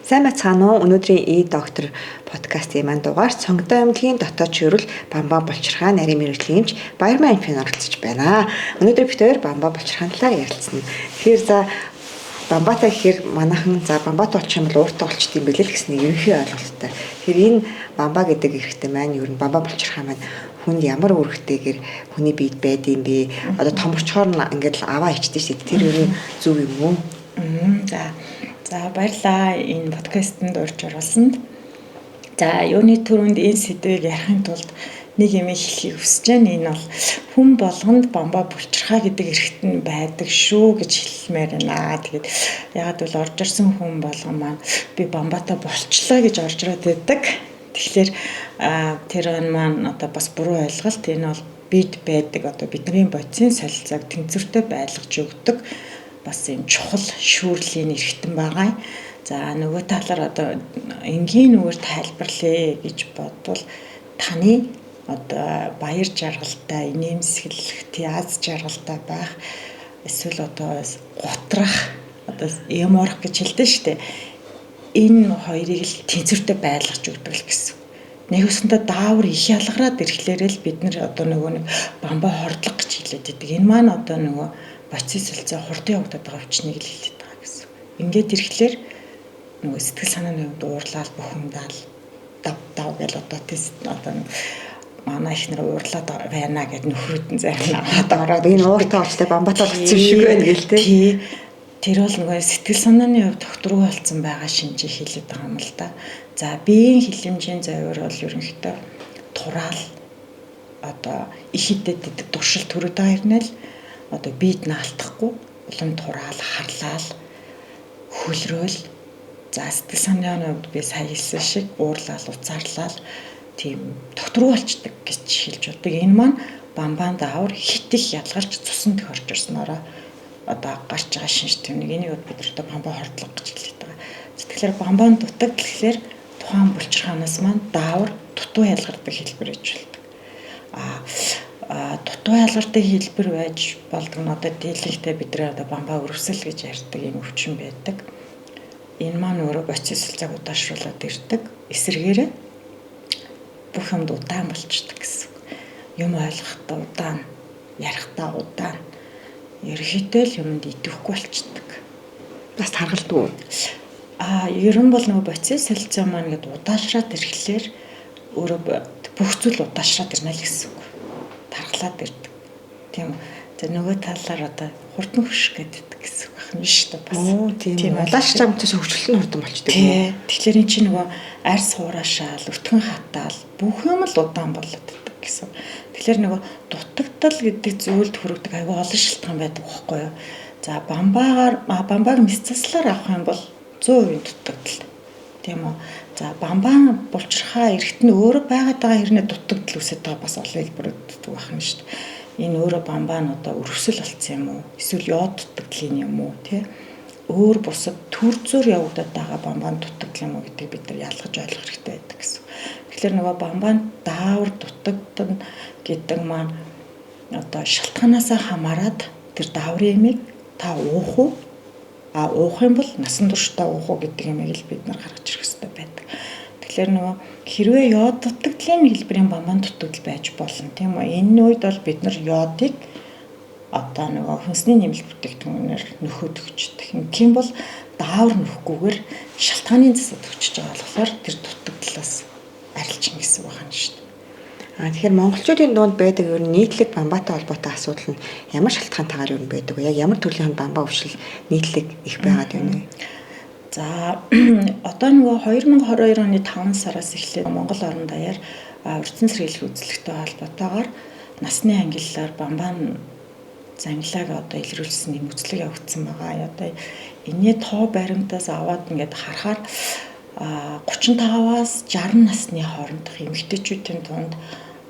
Сайн байцгаана уу? Өнөөдрийн E-доктор подкастын маань дугаар цонгодой эмнэлгийн дотоод шөөрөл Бамбаа Булчирхаа нарийн мэргэжлийн эмч Баярмаа эмчийн оролцож байна. Өнөөдөр бид хоёр Бамбаа Булчирхаан талаар ярилцсана. Тэгэхээр за бамбаатай гэхээр манайхан за бамбаатай болчих юм бол ууртай болчт юм бэлээ л гэсэн нэг ерөнхий ойлголттой. Тэгэхээр энэ бамбаа гэдэг эрхтэн маань ер нь бамбаа булчирхаа маань хүнд ямар үүрэгтэйгээр хүний биед байд юм бэ? Одоо томорчхоор ингээд л аваа ичдэг шүү дээ. Тэр ер нь зөв юм уу? За баярлалаа энэ подкастэнд урьж оруулсанд. За юуны түрүүнд энэ сэдвийг ярихын тулд нэг юм хэлхийг хүсэж байна. Энэ бол хүн болгонд бамбаа булчирхаа гэдэг эрхтэн байдаг шүү гэж хэлмээр байна. Тэгээд ягаад гэвэл орж ирсэн хүн болгон маань би бамбаатай болчлоо гэж орж ирээд байдаг. Тэгэхээр тэр маань одоо бас буруу ойлголт. Энэ бол бид байдаг одоо бидний бодисын солилцоог тэнцвэртэй байлгаж өгдөг бас юм чухал шүүрлийн эрхтэн байгаа. За нөгөө талаар одоо энгийн үгээр тайлбарлая гэж бодвол таны одоо баяр жаргалтай, инээмсэглэх, аз жаргалтай байх эсвэл одоо гутрах, одоо юм уурах гэж хэлдэг шүү дээ. Энэ хоёрыг л тэнцвэртэй байлгаж өгдөг л гэсэн. Нэг өсөндөө даавар их ялгараад ирэхлээр л бид нар одоо нөгөө нэг бамбаа хордлого гэж хэлээд байдаг. Энэ маань одоо нөгөө процесс солилцоо хурдан явагдаад байгаа өвчнийг л хэлээд байгаа гэсэн. Ингээд ирэхлээр нөгөө сэтгэл санааны хувьд уурлаал, бухимдаал, дав дав гэл одоо тест одоо манай их нар уурлаад байна гэд нөхрүүд нь зарим аваад ороод энэ ууртай болчтой бамбаатай болчихсон юм шиг байна гэл те. Тэр бол нөгөө сэтгэл санааны хувьд докторгүй болсон байгаа шинжийг хэлээд байгаа юм л да. За биеийн хилэмжийн завир бол ерөнхийдөө тураал одоо их хидэд туршил төрөд байгаа хэрнээ л одоо биед наалтахгүй улам тураал, харлаал, хөлрөөл. За сэтгэл санааны хувьд би сая хэлсэн шиг уурлаал, уцаарлал тийм докторгүй болчдөг гэж хэлж боддог. Энэ маань бамбаан даавар хит их ялгарч цусан тохиорч ирсноороо одоо гарч байгаа шинж тэмдэг. Энийг бид нар одоо бамбаа хордлого гэж хэлээд байгаа. Тэгэхээр бамбаан дутагдлахлаар тухайн булчирхаанаас маань даавар дутуу ялгардаг хэлбэр гэж болдог. Дутуу ялгардаг хэлбэр байж болдог нь одоо дийлэнхтэй бид нар одоо бамбаа өрөвсөл гэж ярьдаг юм өвчин байдаг. Энэ маань өөрөө процесс солилцоог удаашруулад ирдэг. Эсвэргээрээ бүх юмд удаан болчдөг гэсэн. Юм ойлгохдоо удаан, ярихдаа удаан. Ерөнхийдөө л юмд идэвхгүй болчдөг. Бас таргалдгүй. Ер нь бол нөгөө процесс солилцоо маань гээд удаашраад ирэхлээр өөрөө бүх зүйл удаашраад ирнэ л гэсэн үг. Таргалаад ирдэг. Тийм үү. За нөгөө талаар одоо хурдан хөших гэдэг гэсэн үг байна шүү дээ бас. Тийм. Удаашрч байгаа юмтаас хөгжүүлэлт нь хурдан болчдөг юм уу? Тэгэхээр эн чинь нөгөө арьс хураашаал, өтгөн хатаал бүх юм л удаан болоод байдаг гэсэн. Тэгэхээр нөгөө дутагдал гэдэг зүйлд хүрэгдэг айгүй олон шалтгаан байдаг байхгүй юу? За бамбааг мэс заслаар авах юм бол 100% дутагдал. Тийм үү? За бамбаа булчирхаа эрэхт нь өөрөө байгаад байгаа хэрнээ дутагдал үүсэж байгаа бас олон хэлбэрүүд байх юм шүү дээ. Энэ өөрөө бамбаа нь одоо өрөвсөл болцсон юм уу? Эсвэл йод дутагдлын юм уу? Тэ? Өөр бусад төр зөөр явагдаад байгаа бамбаан дутагдал юм уу гэдгийг бид нар ялгаж ойлгох хэрэгтэй байдаг гэсэн. Тэгэхээр нөгөө бамбаан даавар дутагдана гэдэг маань одоо шалтганаасаа хамаарат тэр дааврын эмийг та уух уу? Уух юм бол насан туршдаа уух уу гэдэг юмыг л бид нар гаргаж ирэх хэрэгтэй байдаг. Тэгэхээр нөгөө хэрвээ йод дутагдлын хэлбэрийн бамбаан дутагдал байж болно, тийм үү? Энэ үед бол бид нар йодыг одоо нөгөө хүнсний нэмэлт бүтээгдэхүүнээр нөхөд өгчдөг. Ингэх юм бол даавар нөхөхгүйгээр шалтгааны засаад өгчөж байгаа болохоор тэр дутагдлаас арилжина гэсэн үг байна шүү дээ. Тэгэхээр монголчуудын дунд байдаг ер нь нийтлэг бамбаатай холбоотой асуудал нь ямар шалтгаантайгаар ер нь байдаг вэ? Яг ямар төрлийн бамбаа өвчлөл нийтлэг их байгаад байна вэ? За одоо нөгөө 2022 оны 5 сараас эхлээд Монгол орон даяар урьдчилан сэргийлэх үзлэгтэй холбоотойгоор насны ангиллаар бамбаан зангилааг одоо илрүүлсэн юм үзлэг явагдсан байгаа. Одоо энэний тоо баримтаас аваад ингээд харахаар 35-аас 60 насны хоорондох эмэгтэйчүүдийн дунд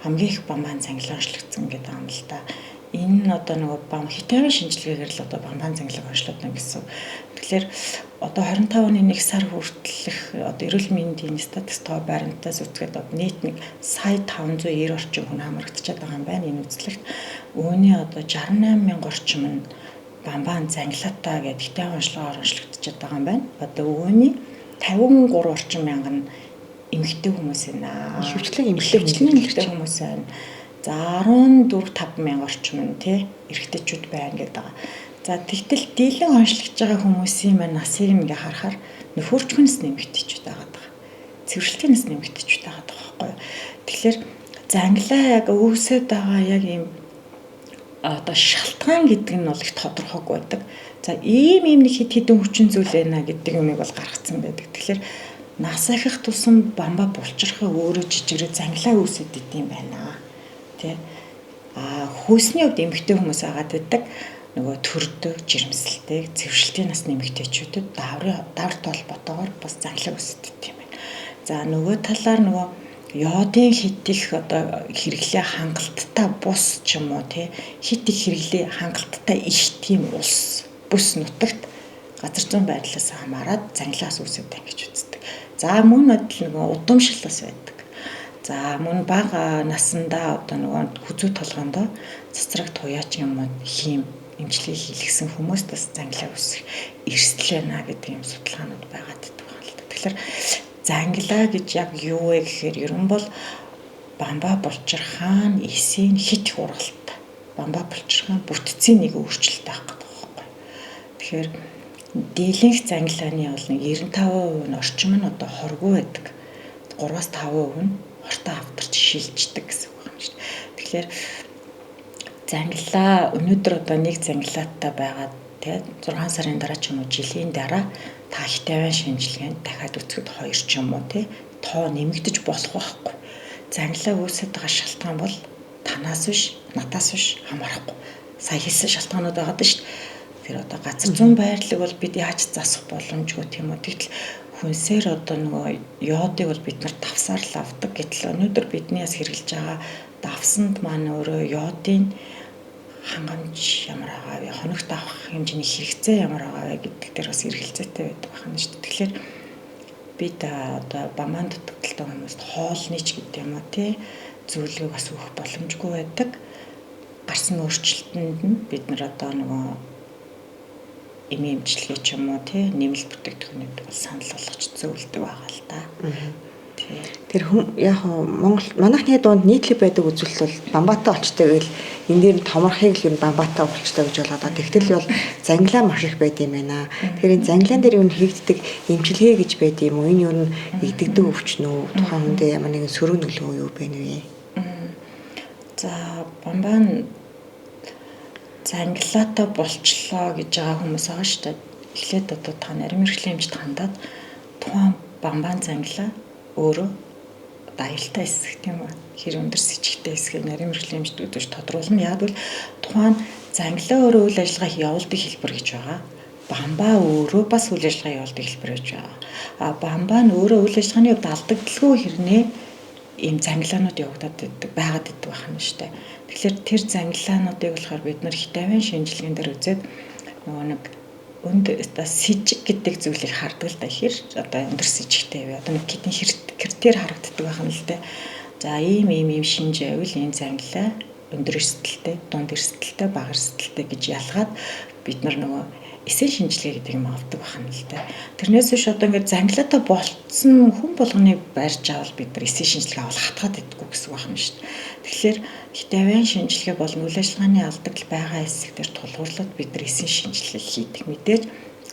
хамгийн их бамбаан зангилаа онцлогдсон гэдэг юм л да. Энэ нь одоо нөгөө бам хитавын шинжилгээгээр л одоо бамбаан зангилааг онцлоод байна гэсэн. Тэгэхээр одоо 25 оны 1 сар хүртэлх одоо эрүүл мэндийн статистик тоо баримтаас үзэхэд одоо нийт нэг сая 590 орчим хүн хамрагдчихад байгаа юм байна энэ үзлэгт. Үүний одоо 68 мянга орчим нь бамбаан зангилаатай гэдэг хитавын онцлогоор онцлогдчиход байгаа юм байна. Одоо үүний 53 орчим мянган эмэгтэй хүмүүс байна. Ихэвчлэн эмэгтэй хүмүүс байна. За 14 5 мянга орчим нь тий эрэгтэйчүүд байна гэдэг байгаа. За тэгтэл дийлэн онцлогдож байгаа хүмүүсийн маань насыг ингээ харахаар нөхөрчмөнс нэмэгтэйчүүд байгаа даа. Цэвэрлэлтийн нас нэмэгтэйчүүд байгаа даа байхгүй юу. Тэгэхээр зангилаа яг өвсөд байгаа яг ийм одоо шалтгаан гэдэг нь бол их тодорхойгүй байдаг. За ийм ийм нэг хэд хэдэн хүчин зүйл байна гэдэг юмыг бол гаргацсан байдаг. Тэгэхээр нас ахих тусам бамбаа булчирхаа өөрөө жижигрээ зангилаа үүсэт идэм байна. Тэ. А хөөсний хувьд эмэгтэй хүмүүс агаад байдаг. Нөгөө төрдөг, жирэмсэлтэй, зэвшилтийн насны эмэгтэйчүүдэд даврт холбоотойгоор бас зангилаа үүсэт идэм байна. За нөгөө талаар нөгөө йодын хит их одоо хэрэглээ хангалттай бус ч юм уу тий хит их хэрэглээ хангалттай их тийм улс бүс нутагт газар зүүн байдлаас хамаарат зангилаас үүсэт гэж үздэг. За мөн адил нөгөө удамшил бас байдаг. За мөн бага насндаа одоо нөгөө хүзүү толгоондоо цацраг туяач юм уу хийм эмчилгээ хийлгсэн хүмүүст бас зангилаа үүсэх эрсдэл байна гэдэг юм судалгаанууд байгаад байдаг юм л да. Тэгэхээр зангилаа гэж яг юу вэ гэхээр ерөн бол бамбаа булчирхаан эсийн хит их ургалттай. Бамбаа булчирхаан бүтцийн нэг өөрчлөлт байх гэдэг байхгүй. Тэгэхээр дийлэнх зангилааны бол нэг 95% нь орчим нь одоо хоргүй байдаг. 3-5% нь хортой авдарч шилждэг гэсэн үг юм шүү дээ. Тэгэхээр зангилаа өнөөдөр одоо нэг зангилаатай байгаа тий 6 сарын дараа ч юм уу жилийн дараа та их тавиан шинжилгээнд дахиад үзэхэд 2 ч юм уу тий тоо нэмэгдэж болох байхгүй. Зангилаа үүсэж байгаа шалтгаан бол танаас биш, надаас биш хамаарахгүй. Сая хэлсэн шалтгаанууд байгаа даа шүү дээ. Тэр одоо газар зүүн байрлалыг бол бид яаж засах боломжгүй тийм үү. Тэгтэл хүнсээр одоо нөгөө йодыг бол бид нар давсаар л авдаг. Гэтэл өнөөдөр бидний бас хэрэглэж байгаа давсанд маань өөрөө йодын хангамж ямар байгаа вэ? Хоногт авах хэмжээний хэрэгцээ ямар байгаа вэ гэдэг дээр бас эргэлзээтэй байдаг байна шүү дээ. Тэгэхээр бид одоо бамаан дутагдaltaй хүмүүст хоолны ч гэдэг юм уу тий зөвлөгөөг бас өгөх боломжгүй байдаг. Гарсан өөрчлөлтөнд нь бид нар одоо нөгөө эмийн эмчилгээ ч юм уу тий нэмэлт бүтээгдэхүүнүүд бол санал болгож зөвлөдөг байгаа л да. Тэр хүн яг Монгол манайхны дунд нийтлэг байдаг үзүүлэлт бол бамбаатай олчтой гэл энэ дээр нь томорхыг л юм бамбаатай олчтой гэж болгоод байгаа. Тэгтэл бол зангилаа маш их байд юм байна. Тэгэхээр энэ зангилаан дээр юу хийгддэг эмчилгээ гэж байд юм уу? Энэ юу н игдэгдэг өвчин үү? Тухайн хүндээ ямар нэгэн сөрөг нөлөө юу байна вэ? За бамбаа нь зангилаатай болчлоо гэж байгаа хүмүүс байгаа шүү дээ. Эхлээд одоо та нарийн мэргэжлийн эмчд хандаад тухайн бамбаан зангилаа өөрөө одоо аюултай хэсэг тийм үү хэр өндөр сэжигтэй хэсгийг нарийн мэргэжлийн эмчд үзэж тодруулна. Яг бол тухайн зангилаа өөрөө үйл ажиллагаа явуулдаг хэлбэр гэж байгаа. Бамбаа өөрөө бас үйл ажиллагаа явуулдаг хэлбэр гэж байгаа. А бамбаа нь өөрөө үйл ажиллагааны хувьд алдагдaltaгүй хэрнээ ийм зангилаанууд явагдаад байдаг байгаад байдаг байх нь шүү дээ. Тэгэхээр тэр зангилаануудыг болохоор бид нар хитавийн шинжилгээнд дээр үзээд нөгөө нэг одоо сэжиг гэдэг зүйлийг хардаг л да. Хэр одоо өндөр сэжигтэй вэ? Одоо нэг хэдэн критерий харагддаг байх нь л дээ. За ийм ийм ийм шинж байвал энэ зангилаа өндөр эрсдэлтэй, дунд эрсдэлтэй, бага эрсдэлтэй гэж ялгаад бид нар нөгөө эсэн шинжилгээ гэдэг юм авдаг байх нь л дээ. Тэрнээс биш одоо ингээд зангилаатай болцсон хүн болгоныг барьж авал бид нар эсэн шинжилгээ авал хатгаад идэггүй гэсэн үг байна шүү дээ. Тэгэхээр хитавийн шинжилгээ болон үйл ажиллагааны алдагдал байгаа хэсэг дээр тулгуурлаад бид нар эсэн шинжилгээ хийдэг. Мэдээж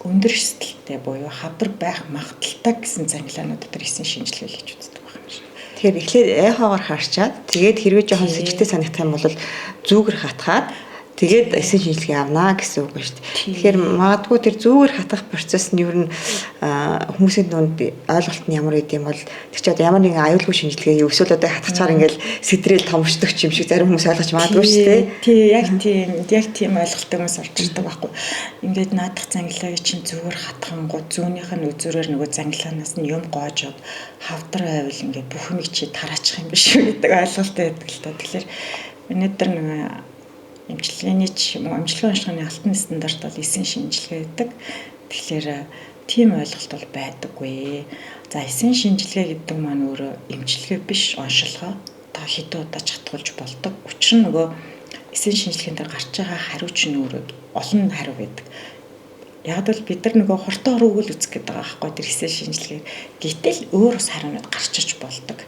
өндөр эрсдэлтэй буюу хавдар байх магадлалтай гэсэн зангилаанууд дээр эсэн шинжилгээ хийж үздэг байна шүү. Тэгэхээр эхлээд эхоогоор харчаад тэгээд хэрвээ жоохон сэжигтэй санагдах юм бол зүгэр хатгаад тэгээд эсэн шинжилгээ авнаа гэсэн үг ба шүү дээ. Тэгэхээр магадгүй тэр зүгээр хатах процесс нь ер нь хүмүүсийн дунд ойлголт нь ямар байд юм бол тэр чи одоо ямар нэгэн аюулгүй шинжилгээ юу эсвэл одоо хатгачаар ингээл сэтрэл томшдог юм шиг зарим хүмүүс ойлгож магадгүй шүү дээ. Тий, яг тийм ойлголттой хүмүүс орж ирдэг байхгүй. Ингээд наадах зангилааг чинь зүгээр хатхангууд зүүнийх нь үзүүрээр нөгөө зангилаанаас нь юм гоожоод хавдар байвал ингээд бүх юмыг чи тараачих юм биш үү гэдэг ойлголттой байдаг л та. Тэгэхээр өнөөдөр нөгөө эмчилгээний ч юм уу эмчилгээ уншихын алтан стандарт бол эсэн шинжилгээ гэдэг. Тэгэхээр тийм ойлголт бол байдаггүй. За эсэн шинжилгээ гэдэг маань өөрөө эмчилгээ биш оншилгоо. Та хэдэн удаа чатгуулж болдог. Учир нь нөгөө эсэн шинжилгээнд дээр гарч байгаа хариу чинь өөрөө олон хариу байдаг. Яг бол бид нар нөгөө хортой хорвог л үзэх гээд байгаа байхгүй тэр хэсэг шинжилгээ. Гэтэл өөр ус хариунууд гарч иж болдог.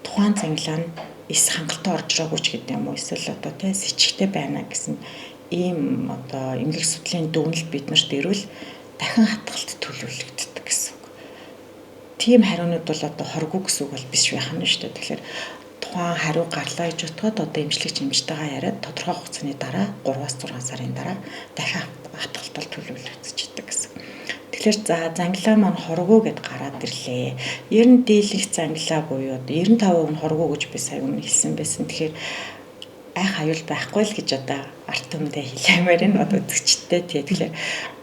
Тухайн цанглаа нь эс хангалттай орж ирээгүй ч гэдэг юм уу, эсвэл одоо тэ сэчигтэй байна гэсэн ийм одоо эмнэлэг судлалын дүгнэлт биднэрт ирвэл дахин хатгалт төлөвлөгддөг гэсэн үг. Тийм хариунууд бол одоо хоргүй гэсэн үг бол биш байх нь шүү дээ. Тэгэхээр тухайн хариу гарлаа гэж бодоход одоо эмчлэгч эмчтэйгээ яриад тодорхой хугацааны дараа 3-6 сарын дараа дахин хатгалтал төлөвлөгдөж гэсэн. Тэгэхээр за зангилаа маань хоргоо гэд гараад ирлээ. Ер нь дийлэнх зангилаа буюу 95% нь хоргоо гэж би сая өмнө хэлсэн байсан. Тэгэхээр айх аюул байхгүй л гэж одоо арт түмэндээ хэлэмээр энэ одоо үзэгчтэй тий. Тэгэхээр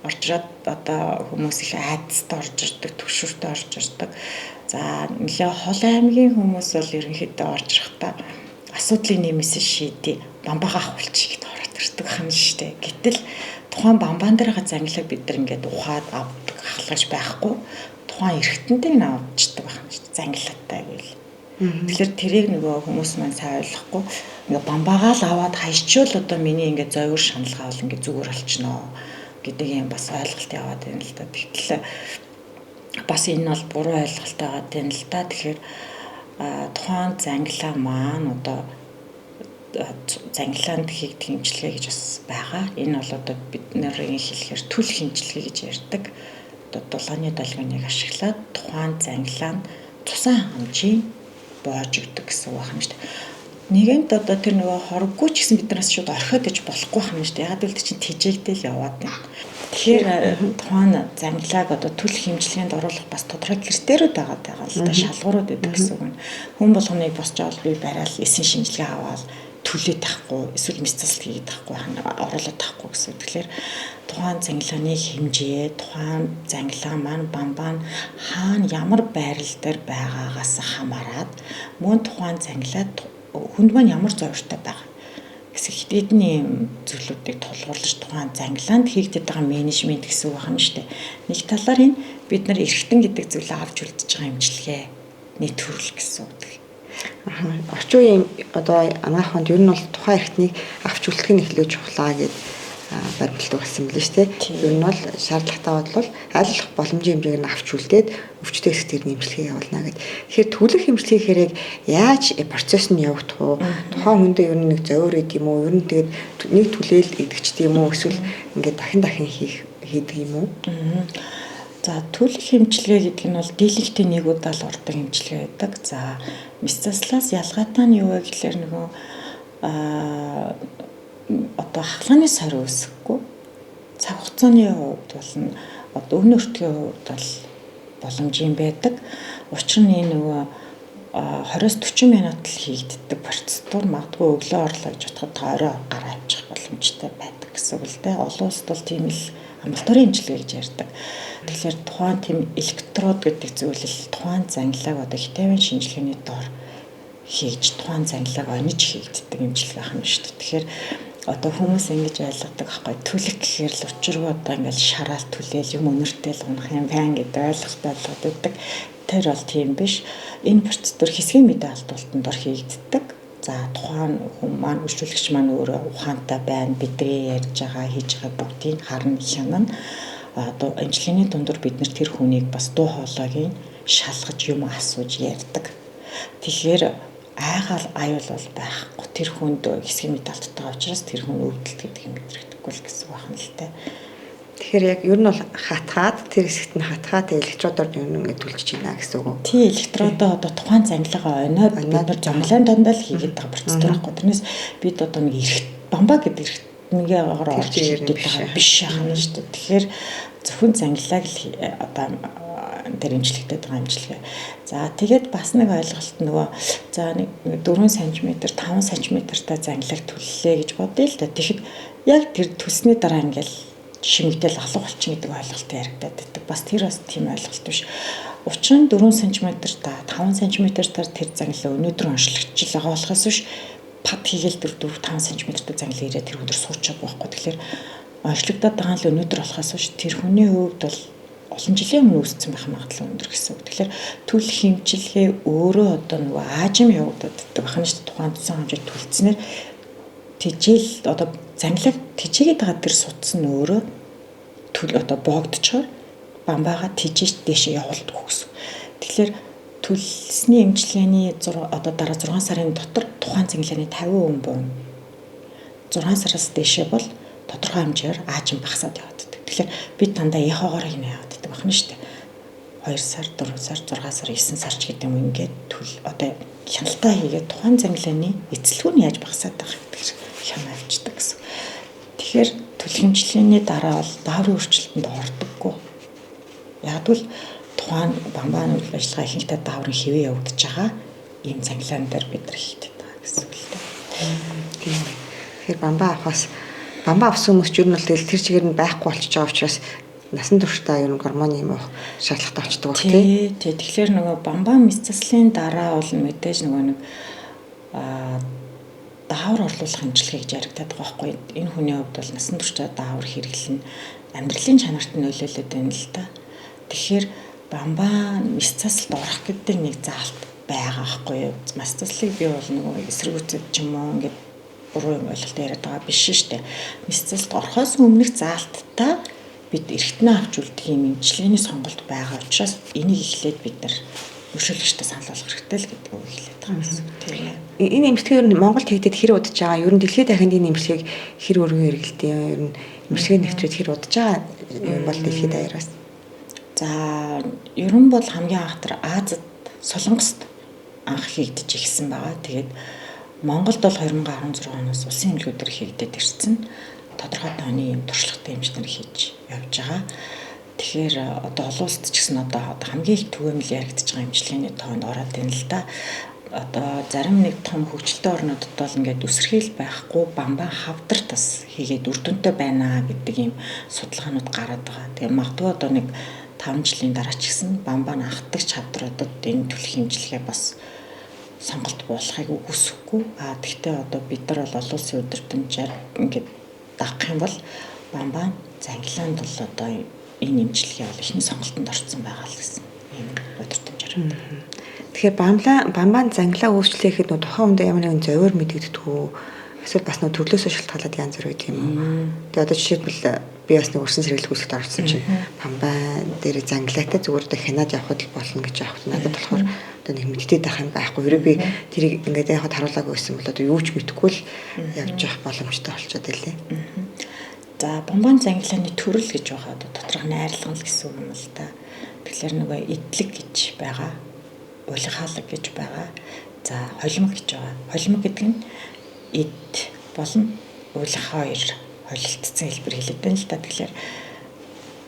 орж ирээд одоо хүмүүс их айдастай орж ирдэг, төгшөртэй орж ирдэг. За нэлээ хол аймгийн хүмүүс бол ерөнхийдөө орж ирэхдээ асуудлыг нэмээс шийдээ бамбагаа авахулчих гэд ороод ирдэг юм шүү дээ. Гэтэл тухайн бамбаан дээр байгаа зангилаг бид нар ингээд ухаад авдаг, ахлаж байхгүй. Тухайн эргэтэнтэй нь авчдаг байх юм шүү дээ. Зангилаатай гэвэл. Тэгэхээр тэрийг нөгөө хүмүүс маань сайн ойлгохгүй ингээ бамбаагаа л аваад хайчвал одоо миний ингээ зовир шаналгаа бол ингээ зүгээр болчихноо гэдэг юм бас ойлголт яваад байна л да. Тэгтэл бас энэ бол буруу ойлголт байгаа юм л да. Тэгэхээр тухайн зангилаа маань одоо зангилаанд хийгдэх эмчилгээ гэж бас байгаа. Энэ бол одоо бид нарын хэлэхээр түл хэмжилгээ гэж ярьдаг. Одоо дулааны долгионыг ашиглаад тухайн зангилаа нь цусан хангамжийн боож өгдөг гэсэн үг байна шүү дээ. Нэгэнт одоо тэр нөгөө хороггүй ч гэсэн бид нараас шууд орхиод иж болохгүй юм шүү дээ. Яг л чинь тэжээгдэл яваад байна. Тэгэхээр тухайн зангилааг одоо түл хэмжилгээнд оруулах бас тодорхой критериуд байгаа даа л да, шалгуурууд байдаг гэсэн үг. Хүн болгоныг босч авал би барайл эсийн шинжилгээ аваад түлээд тахгүй эсвэл мэс засалт хийгээд тахгүй оруулаад тахгүй гэсэн. Тэгэхээр тухайн зангилааны хэмжээ, тухайн зангилаа маань бамбаа нь хаана ямар байрал дээр байгаагаас хамаарат мөн тухайн зангилаа хүнд маань ямар зовиртой байгаа гэсэн хэдийдний юм зүйлүүдийг тулгуурлаж тухайн зангилаанд хийгдэж байгаа менежмент гэсэн үг байна шүү дээ. Нэг талаар энэ бид нар эргэтэн гэдэг зүйлээ авч үлдэж байгаа эмчилгээ нэг төрөл гэсэн үг. Орчин үеийн одоо анагаах ухаанд ер нь бол тухайн эргэтнийг авч үлдэх нь эхлэж чухлаа гэд баримталдаг болсон юм лээ шүү дээ. Ер нь бол шаардлагатай бол аль болох боломжийн хэмжээг нь авч үлдээд өвчтөй хэсэг тэр нэмжлэгээ явуулна гэд. Тэгэхээр түлэх хэмжлэгийн хэрэг яаж процесс нь явагдах вэ? Тухайн хүндээ ер нь нэг зовир идэм үү? Ер нь тэгээд нэг түлээл идэгчтэй юм уу? Эсвэл ингээд дахин дахин хийдэг юм уу? За түлэх хэмжлэгээ гэдэг нь бол дийлэнхтэй нэг удаа л ордог хэмжлэгээ байдаг. За мэс заслаас ялгаатай нь юу вэ гэхлээр нөгөө одоо хахлааны сор үүсэхгүй. Цаг хугацааны хувьд бол одоо өн өртгийн хувьд бол боломжийн байдаг. Учир нь энэ нөгөө 20-40 минут л хийгддэг процедур, магадгүй өглөө орлоо гэж бодоход орой гараа авчих боломжтой байдаг гэсэн үг л дээ. Олон улсад бол тийм л амбулаторийн эмчилгээ гэж ярьдаг. Тэгэхээр тухайн тийм электрод гэдэг зүйл л тухайн зангилааг одоо хитавийн шинжилгээний дор хийж тухайн зангилааг ониж хийгддэг эмчилгээ юм шүү дээ. Тэгэхээр одоо хүмүүс ингэж ойлгодог байхгүй, түлэх гэхээр л учиргүй одоо ингээл шараал түлээл юм өнөртэй л унах юм байна гэдэг ойлголт ойлгоод байдаг. Тэр бол тийм биш. Энэ процедур хэсгийн мэдээ алдуултанд дор хийгддэг. За тухайн хүн маань үйлчлүүлэгч маань өөрөө ухаантай байна. Бидний ярьж байгаа, хийж байгаа бүгдийг харна, хянана. Одоо эмчилгээний дундуур бид нэр тэр хүнийг бас дуу хоолойг шалгаж юм асууж ярьдаг. Тэгэхээр айгаал аюул бол байхгүй. Тэр хүнд хэсгийн мэдээ алдтай учраас тэр хүн өвдөлт гэдэг юм мэдрэгдэхгүй л гэсэн үг байна л та. Тэгэхээр яг ер нь бол хатгаад тэр хэсэгт нь хатгаад электродоор ер нь ингээд түлжиж байна гэсэн үг үү? Тий, электродоо одоо тухайн зангилаагаа оноод бид нар зангилаан дандаа л хийгээд байгаа процедур байхгүй. Тэрнээс бид одоо нэг эргт бамбаа гэдэг эргэтнийгээр орж ирдэг байгаа биш яхана шүү дээ. Тэгэхээр зөвхөн зангилааг л одоо тэр эмчлэгдээд байгаа эмчилгээ. За тэгээд бас нэг ойлголт нөгөө за нэг 4 см 5 см-тай зангилааг түллээ гэж бодъё л да. Тэгэхэд яг тэр төлсний дараа ингээл шимэгдэл алга болчих гэдэг ойлголт яригадаад байдаг. Бас тэр бас тийм ойлголт биш. Учир нь 4 см та 5 см-таар тэр зангилаа өнөөдөр онцлогдчихл байгаа болохоос биш пад хийгээл 4 5 см-тай зангилаа ирээд тэр өдөр суучаад байхгүй. Тэгэхээр онцлогдоод байгаа нь л өнөөдөр болохоос биш тэр хүний хувьд бол олон жилийн өмнө үүссэн байх магадлал өндөр гэсэн үг. Тэгэхээр түл хэмжилгээ өөрөө одоо нөгөө аажим явагдаад байдаг байна шүү дээ. Тухайн тусан хэмжээ түлцснээр тэжээл одоо зангилаг тэжээгээд байгаа тэр судас нь өөрөө төл одоо боогдчихоор бамбаага тижээж дээшээ явуулдаг гэсэн. Тэгэхээр төлсний эмчилгээний одоо дараа 6 сарын дотор тухайн цэнгэлээний 50% буuna. 6 сараас дээшээ бол тодорхой хэмжээгээр аажим багасаад яваад. Тэгэхээр бид дандаа яхоогоор хийнэ яваад байдаг байна шүү дээ. 2 сар, 4 сар, 6 сар, 9 сар ч гэдэг юм ингээд төл одоо хяналтаа хийгээд тухайн зангилааны эцэлгүй нь яаж багасаад байгаа гэдгээр хянаа авчдаг гэсэн. Тэгэхээр түлхэмжлэний дараа бол дааврын өөрчлөлтөнд ордоггүй. Яг л тухайн бамбааны үйл ажиллагаа ихэнхдээ дааврын хэвээ явагдаж байгаа ийм цангилаан дээр бид нар хийдэг байгаа гэсэн үг л дээ. Тийм байна. Тэгэхээр бамбаа авахаас бамбаа авсан хүмүүс ч ер нь бол тэгэл тэр чигээр нь байхгүй болчихж байгаа учраас насан туршдаа ер нь гормоны юм уух шаардлагатай болчдөг баг тий. Тий. Тэгэхээр нөгөө бамбаа мэс заслын дараа бол мэдээж нөгөө нэг даавар орлуулах эмчилгээ гэж яригдаад байгаа байхгүй. Энэ хүний хувьд бол насан туршдаа даавар хэрэглэн амьдралын чанарт нөлөөлөд байна л та. Тэгэхээр бамбаа мэс заслалд орох гэдэг нэг заалт байгаа байхгүй юу. Мэс заслыг би бол нөгөө эсэргүүцэд ч юм уу ингээд буруу юм ойлголт яриад байгаа биш шүү дээ. Мэс заслалд орохоос өмнөх заалттай бид эргэтнээ авч үлдэх юм эмчилгээний сонголт байгаа учраас энийг эхлээд бид нар өршөөлөгчтэй санал болгох хэрэгтэй л гэдэг үг хэлээд байгаа юм гэсэн. Тийм. Энэ эмчилгээ ер нь Монголд хийгдэхэд хэр удаж байгаа? Ер нь дэлхийд дахинд энэ эмчилгээг хэр өргөн хэрэглэдэг юм? Ер нь эмчилгээ нэвтрээд хэр удаж байгаа юм бол дэлхийд даяараас? За, ер нь бол хамгийн анх тэр Азад, Солонгост анх хийгдэж ирсэн байгаа. Тэгээд Монголд бол 2016 оноос улсын эмнэлгүүдээр хийгдээд ирсэн. Тодорхой тооны юм туршлагатай эмч нар хийж явж байгаа. Тэгэхээр одоо олон улсад ч гэсэн одоо хамгийн их түгээмэл яригдж байгаа эмчилгээний тоонд ороод байна л да. Одоо зарим нэг том хөгжилтэй орнуудад бол ингээд үсэрхийл байхгүй бамбаа хавдар тас хийгээд үр дүнтэй байна гэдэг ийм судалгаанууд гараад байгаа. Тэгээ магадгүй одоо нэг 5 жилийн дараа ч гэсэн бамбаа нь анхдагч хавдруудад энэ түлх эмчилгээ бас сонголт буулгахыг үгүйсэхгүй. А тэгтээ одоо бид нар бол олон улсын удирдамжаар ингээд дагах юм бол бамбаа зангилаанд бол одоо энэ эмчилгээ бол эхний сонголтонд орсон байгаа л гэсэн ийм удирдамжаар. Тэгэхээр бамбаан зангилаа өөрчлөхэд нөө тухайн хүндээ ямар нэгэн зовиор мэдэгддэг үү? Эсвэл бас нөө төрлөөсөө шалтгаалаад янз бүр байд юм уу? Тэгээ одоо жишээлбэл би бас нэг өрсөн сэргийлэх үйлчлэгт орсон чинь бамбаа дээр зангилаатай зүгээр одоо хянаад явхад л болно гэж явах. Надад болохоор одоо нэг мэддээд байх юм байхгүй. Хэрэв би тэрийг ингээд яхад харуулаагүй байсан бол одоо юу ч мэдэхгүй л явж явах боломжтой болчиход байлээ. За, бомбон зангилааны төрөл гэж байгаа одоо доторх найрлага л гэсэн үг юм л да. Тэгэхээр нөгөө эдлэг гэж байгаа, уйлхаалаг гэж байгаа. За, холимог гэж байгаа. Холимог гэдэг нь эд болон уйлхаа хоёр холилдсон хэлбэр хэлээд байна л да. Тэгэхээр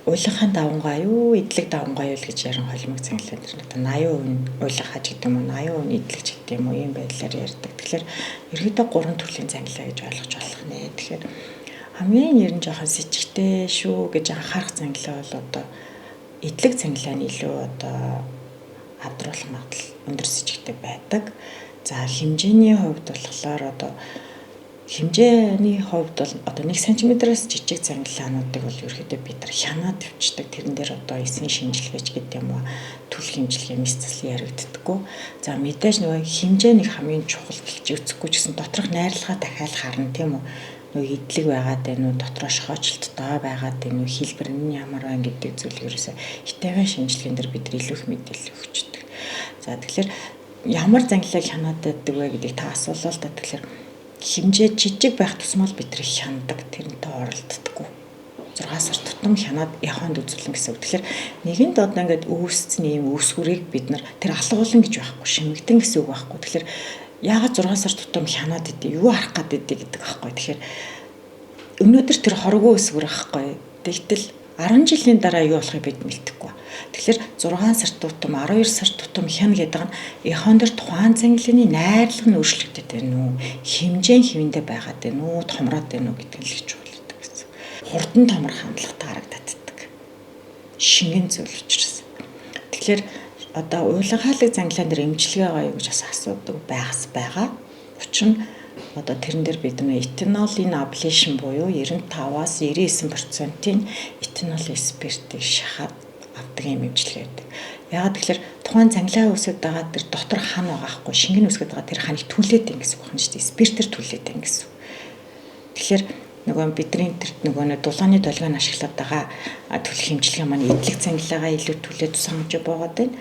уйлхаан давангаа юу, эдлэг давангаа юу л гэж ярин холимог зангилаа тэр одоо 80% уйлхаа ч гэдэг юм уу, 80% эдлэг ч гэдэг юм уу ийм байдлаар ярьдаг. Тэгэхээр ерөөдөө гурван төрлийн зангилаа гэж ойлгож болох нэ. Тэгэхээр хамгийн ер нь жоохон сэжигтэй шүү гэж анхаарах зангилаа бол одоо эдлэг зангилаа нь илүү одоо авдруулах магадлал өндөр сэжигтэй байдаг. За, хэмжээний хувьд болохоор одоо хэмжээний хувьд бол одоо 1 см-аас жижиг зангилаануудыг бол ерөөхдөө бид нар хянаад тавьчихдаг. Тэрэн дээр одоо эсийн шинжилгээч гэдэг юм уу, түлх хэмжилгээ, мэс засал яригддаггүй. За, мэдээж нөгөө хэмжээ нэг хамгийн чухал гэж үзэхгүй ч гэсэн доторх найрлагаа дахиад харна тийм үү? Нөгөө эдлэг байгаад байна уу, дотроо шохоочлолттой байгаад байна уу, хэлбэр нь ямар байна гэдэг зүйлийг ерөөсөө хитаваа шинжилгээнд дэр бид нар илүү их мэдээлэл өгчдөг. За, тэгэхээр ямар зангилааг хянаад байдаг вэ гэдгийг та асуулаа л да. Тэгэхээр хэмжээ жижиг байх тусмал бид нар хянадаг, тэрнтэй оролддоггүй. 6 сар тутам хянаад яхонд үзүүлнэ гэсэн үг. Тэгэхээр нэгэнд одоо ингээд үүссэн ийм үүсгүрийг бид нар тэр алгуулна гэж байхгүй, шимэгдэн гэсэн үг байхгүй. Тэгэхээр яагаад 6 сар тутам хянаад идэв, юу харах гээд идэв гэдэг байхгүй. Тэгэхээр өнөөдөр тэр хоргоо өсвөр байхгүй. Тэгтэл 10 жилийн дараа юу болохыг бид мэдэхгүй. Тэгэхээр 6 сар тутам, 12 сар тутам хяна гэдэг нь яхон дээр тухайн зангиланы найрлага нь өөрчлөгдөд байна уу? Хэмжээ нь хэвэндээ байгаад байна уу? Томроод байна уу гэдэг нь л их чухал гэдэг гэсэн. Хурдан томрох хандлагатай харагддаг. Шингэн зүйл учраас. Тэгэхээр одоо уйланхаалыг зангилаан дээр эмчилгээ байгаа юу гэж бас асуудаг байгас байгаа. Учир нь одоо тэрэн дээр бид нэг этанолын аблейшн буюу 95-аас 99%-ийн этанол спиртийг шахаад авдаг юм эмчилгээ байдаг. Яагаад гэхээр тухайн зангилаа үүсгэдэг байгаа тэр дотор хан байгаа хгүй, шингэн үүсгэдэг байгаа тэр ханыг түлээд байна гэсэн үг байна шүү дээ. Спиртээр түлээд байна гэсэн үг. Тэгэхээр Нөгөө бидний тэр нөгөө нэг дулааны долгионы ашиглаад байгаа түлх эмчилгээ маань эдлэг цангилаагаа илүү түлээд тусгамж буугаад байна.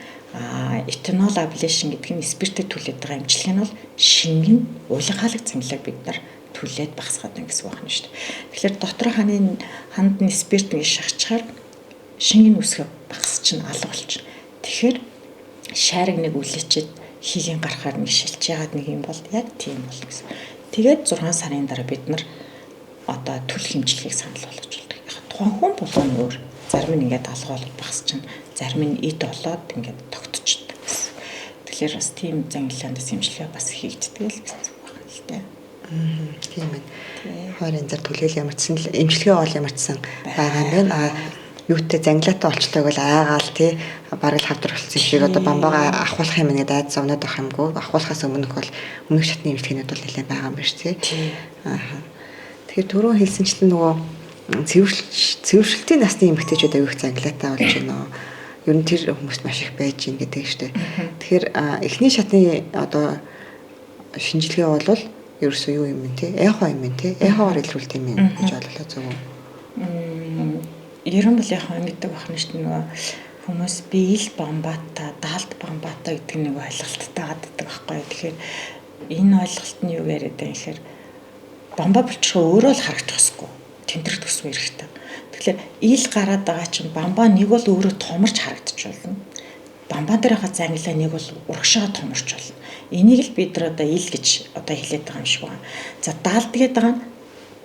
Этанол аблейшн гэдэг нь спиртээр түлээд байгаа эмчилгээ нь бол шингэн уйлгаалаг цангилааг бид нар түлээд багасгаад байна гэсэн үг байна шүү дээ. Тэгэхээр дотор ханы ханд нь спирт ингэ шахчихаар шингэн үсгэ багас чинь алга болчихно. Тэгэхээр шаарыг нэг үлээчээд хийгийн гарахаар нэг шилж яагаад нэг юм бол яг тийм болно гэсэн. Тэгээд 6 сарын дараа бид нар одоо түлх хэмжлэгийг санал болгож болдог. Яг тухайн хүн болгоно өөр. Зарим нь ингээд алга болоод багас чинь, зарим нь эд болоод ингээд тогтчихдог гэсэн. Тэгэхээр бас тийм зангилаанд хэмжлэгээ бас хийгддэг л гэсэн үг байна л дээ. Тийм ээ. Хоёр янзаар түлээл ямар ч сан л эмчилгээ бол ямар ч сан байгаа юм байна. А юутай зангилаатай олчлоог бол айгаал тий бараг л хавдар болсон юм шиг одоо бамбаага ахуулах юм нэгэд айд зовноод авах юмгүй. Ахуулахаас өмнөх бол өмнөх шатны эмчилгээнүүд бол нэлээд байгаа юм биш тий. Аа. Тэгэхээр түрүүн хэлсэнчлэн нөгөө цэвэршилтийн насны эмэгтэйчүүд аюух зангилаатай болж байна. Ер нь тэр хүмүүст маш их байж гин гэдэг нь шүү дээ. Тэгэхээр эхний шатны одоо шинжилгээ бол ерөөсөө юу юм бэ те? Эхо юм бэ те? Эхогоор илрүүлт юм гэж ойлголоо зөв үү? Ер нь бол яг ингэдэг байна шүү дээ, нөгөө хүмүүс би ил бамбата, даалт бамбата гэдэг нэг ойлголттой гаддаг байхгүй юу. Тэгэхээр энэ ойлголт нь юу яриад байгаа юм гэхээр бамбаа булчирхай өөрөө л харагдах ёсгүй. Тэнтрэх төсвөө эрэхтэй. Тэгэхээр ил гараад байгаа чинь бамбаа нэг бол өөрөө томорч харагдчих болно. Бамбаан дээр байгаа зангилаа нэг бол урагшаага томорч болно. Энийг л бид нар одоо ил гэж одоо хэлээд байгаа юм шиг байна. За даалд гэдэг байгаа нь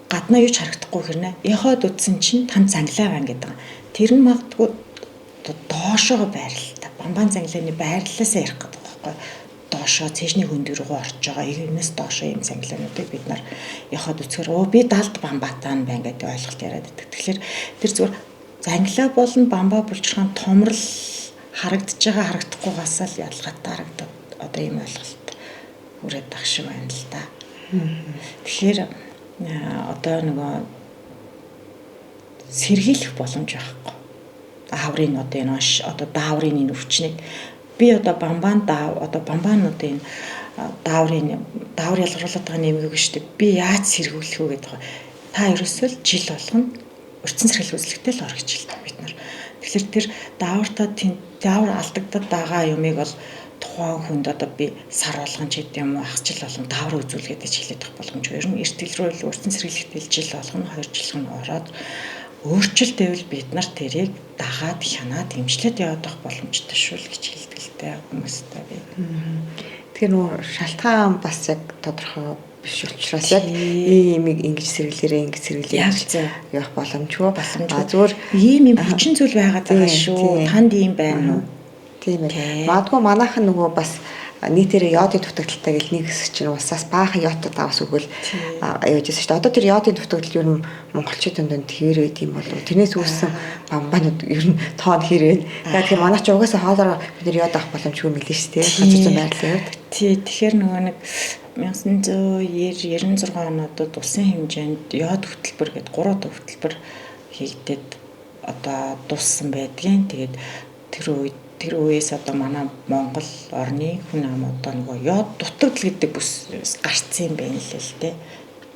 гаднаа юу ч харагдахгүй хэрнээ. Яхад үтсэн чинь танд зангилаа байна гэдэг. Тэр нь магадгүй доошоо байрлалтай. Бамбаан зангилааны байрлалаасаа ярих гэдэг байгаа байхгүй доошоо цээжний хөндөг рүү орж байгаа. Энэс доошоо юм зангилаануудыг бид нар яхад үцгээр өө би далд бамбатаа нь байна гэдэг ойлголт яриад байдаг. Тэгэхээр тэр зүгээр зангилаа болон бамбаа булчирхаан томрол харагдаж байгаа харагдахгүйгаас л ялгаатай харагдаад одоо ийм ойлголт хүрээд ах шиг байна л да. Тэгэхээр одоо нөгөө сэргийлэх боломж байхгүй. Ааврын одоо энэ одоо дааврын энэ өвчнийг би одоо бамбаан даав одоо бамбаануудын энэ дааврын даавар ялгаруулаад байгаа нэмгийг шүү дээ. Би яаж сэргийлэх вэ гэдэг. Та ерөөсөө л жил болгоно урьдчилан сэргийлэх үзлэгтэй л ор гэж хэлдэг бид нар. Тэгэхээр тэр даавартаа даавар алдагдаад байгаа юмыг бол тухайн хүнд одоо би сар болгон ч гэдэг юм уу хагас жил болгон даавар үзүүлгээд гэж хэлээд байх боломжгүй. Ер нь эртгэл рүү л урьдчилан сэргийлэхтэй жил болгоно 2 жил нь ороод өөрчлөлт байвал бид нар тэрийг дагаад хянаад эмчлээд яваад байх боломжтой шүү л гэж хэлдэг л дээ хүмүүстэй би. Тэгэхээр нөгөө шалтгаан бас яг тодорхой биш учраас яг ийм юмыг ингэж сэргэлээрээ ингэж сэргэлээ явах боломжгүй. Зүгээр ийм юм хүчин зүйл байгаад байгаа шүү. Танд ийм байна уу? Тийм ээ. Магадгүй манайхан нөгөө бас нийтээрээ йодын дутагдaltaй гэл нэг хэсэг чинь улсаас баахан йодтой давс өгөөл явж байсан шүү дээ. Одоо тэр йодын дутагдал ер нь монголчуудын дунд хэр байд юм болов? Тэрнээс үүссэн бамбаанууд ер нь тоон хэр вэ? Тэгэхээр манай ч угаасаа хоолоор бид нэр йод авах боломжгүй мэлээ шүү дээ. Газар зүйн байрлалын хувьд. Тий, тэгэхээр нөгөө нэг 1990 96 онуудад улсын хэмжээнд йод хөтөлбөр гэдэг 3 дахь хөтөлбөр хийгдээд одоо дууссан байдгийн. Тэгээд тэр үед тэр үеэс одоо манай Монгол орны хүн ам одоо нөгөө йод дутагдал гэдэг бүс гарцсан юм байна л л дээ.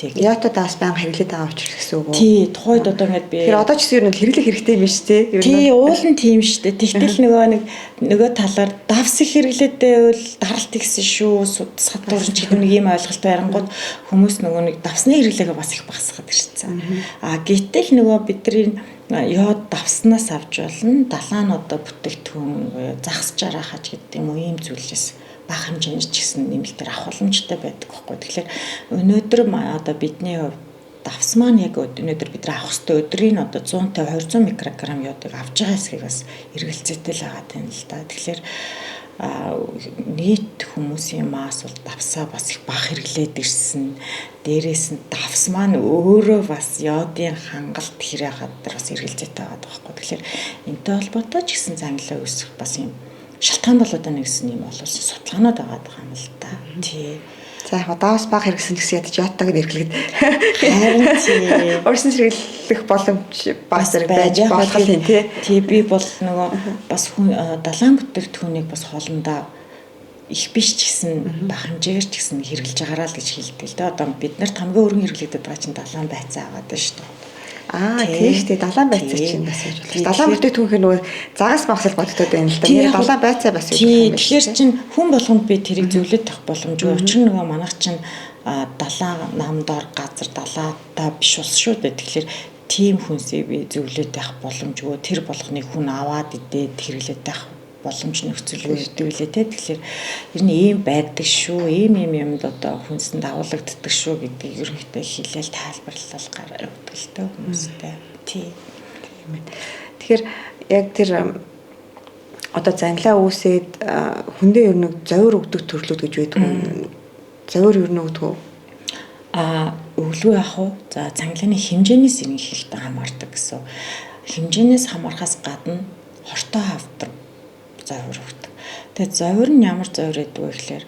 Тэгээд йодтой даас байнга хэрэглээд байгаа учраас гэсэн үг үү? Тий, тухайд одоо ингээд би Тэгэхээр одоо ч гэсэн ер нь хэрэглэх хэрэгтэй юм биш үү? Тий, уул нь тийм шүү дээ. Тэгтэл нөгөө нэг нөгөө талаар давс их хэрэглээд байвал даралт ихсэн шүү, сатуурч гэдэг нэг ийм ойлголт байрангууд хүмүүс нөгөө нэг давсны хэрэглээгээ бас их багасгаад ирсэн. А гэтэл нөгөө бидний йод давснаас авч болно. Далайн одоо бүтээгдэхүүн загас жараахаж гэдэг юм уу ийм зүйлээс бага хэмжээний ч гэсэн нэмэлтээр авах боломжтой байдаг байхгүй. Тэгэхээр өнөөдөр одоо бидний хувьд давс маань яг өнөөдөр бид нар авах ёстой өдрийн одоо 150 200 микрограмм йодыг авч байгаа хэсгийг бас эргэлзээтэй л байгаа юм л да. Тэгэхээр нийт хүмүүсийн масс бол давсаа бас их бага хэрэглээд ирсэн. Дээрээс нь давс маань өөрөө бас йодын хангалт хэрэг хаддар бас эргэлзээтэй байгаа байхгүй. Тэгэхээр энэтэй холбоотой ч гэсэн зангилаа үүсэх бас юм шалтгаан болоод байна гэсэн юм бол судалгаанууд байгаа юм л да. Тий. За яг давс бага хэрэгсэн гэсэн ядаж йодтойг нь эргэлгээд харин тий. Урьдчилан сэргийлэх боломж бас зэрэг байж болох юм тий. Тий, би бол нөгөө бас хүн далайн бүтээгдэхүүнийг бас хоолндоо Их биш ч гэсэн бага хэмжээгээр ч гэсэн хэрэглэж байгаараа л гэж хэлдэг л дээ. Одоо бид нарт хамгийн өргөн хэрэглэгдээд байгаа чинь далайн байцаа аваад байна шүү дээ. Аа, тийм шүү дээ. Далайн байцаа чинь бас яаж болох. Далайн бүтээгдэхүүнхээр нөгөө загас магсал бодогдоод байна л да. Нэр далайн байцаа бас юу юм бэ? Тэгэхээр чинь хүн болгонд би тэрийг зөвлөд тавих боломжгүй. Учир нь нөгөө манайх чинь далайн нам дор газар далаатай биш улс шүү дээ. Тэгэхээр тийм хүнсийг би зөвлөд тавих боломжгүй. Тэр болгоныг хүн аваад идээд хэрэглээд байх боломж нөхцөлгүй гэдэг үлээ те. Тэгэхээр ер нь ийм байдаг шүү. Ийм ийм юмд одоо хүнсэнд дагуулагддаг шүү гэдгийг ерөнхийдөө хэлээл тайлбарлал гараа өгдөг л дээ хүмүүстэй. Тий. Тийм ээ. Тэгэхээр яг тэр одоо зангилаа үүсээд хүндээ ер нь зовир өгдөг төрлүүд гэж байдаг юм. Зовир ер нь өгдөг үү? А өглөө яах вэ? За, цангилааны хэмжээнээс ерөнхийдөө хамаардаг гэсэн. Хэмжээнээс хамаархаас гадна хортой хавдар зовир өгдөг. Тэгээ зовир нь ямар зовир гэдэг вэ гэхээр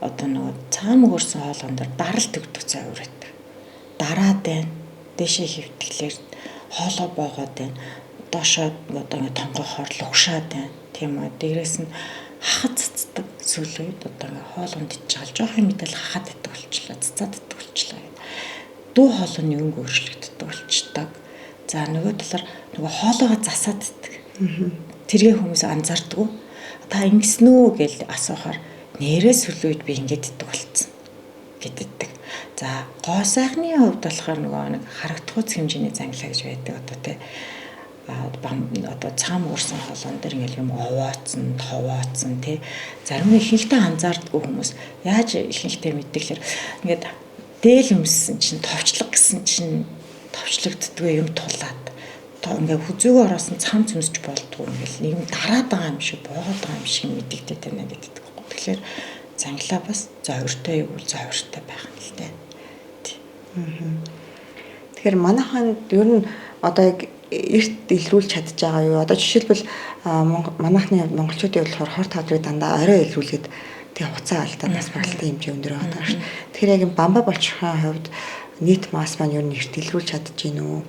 одоо нөгөө цагаан мөгөрсөн хоолгон дээр даралт өгдөг зовир байдаг. Дараад байна. Дээшээ хөвтглээр хоолой боогоод байна. Доошоо одоо ингэ тонгохоор лугшаад байна. Тийм үү. Дээрээс нь хахад цацдаг сүүлийн үед одоо ингээ хоолгонд ичж байгаа жоох юм мэтэл хахад иддэг болчлаа, цацаад иддэг болчлаа гэдэг. Дүү хоолойны өнгө өөрчлөгддөг болчдаг. За, нөгөө талаар нөгөө хоолойгоо засаад иддэг. Тэргээ хүмүүс анзаардаггүй. Та ингэсэн үү гэж асуухаар нэрээ сүүлийн үед би ингэж иддэг болцсон гэддэг. За, гоо сайхны хувьд болохоор нөгөө нэг харагдахуйц хэмжээний зангилаа гэж байдаг одоо тий. Одоо цагаан мөрсөн хоолон дээр ингээл юм овооцсон, товооцсон тий. Зарим нь ихэнхдээ анзаардаггүй хүмүүс яаж ихэнхдээ мэддэглэр ингээд дээл өмссөн чинь товчлог гэсэн чинь товчлогддгүй юм тулаад ингээ хүзүүгөө ороосон цам цөмсч болдгоо ингээл нэг юм дараад байгаа юм шиг боогод байгаа юм шиг мэдэгдээд байна гэдэг байхгүй. Тэгэхээр зангилаа бас зовиртой юу зовиртой байх нь л дээ. Тэгэхээр манайхан ер нь одоо яг эрт илрүүлж чадж байгаа юу? Одоо жишээлбэл манайхны монголчуудын болохоор хорт хадрыг дандаа орой илрүүлээд тэг хуцаа алдаад нас баралтын хэмжээ өндөр байгаа шүү. Тэгэхээр яг бамбаа болчихын хувьд нийт масс маань ер нь эрт илрүүлж чадж гин үү?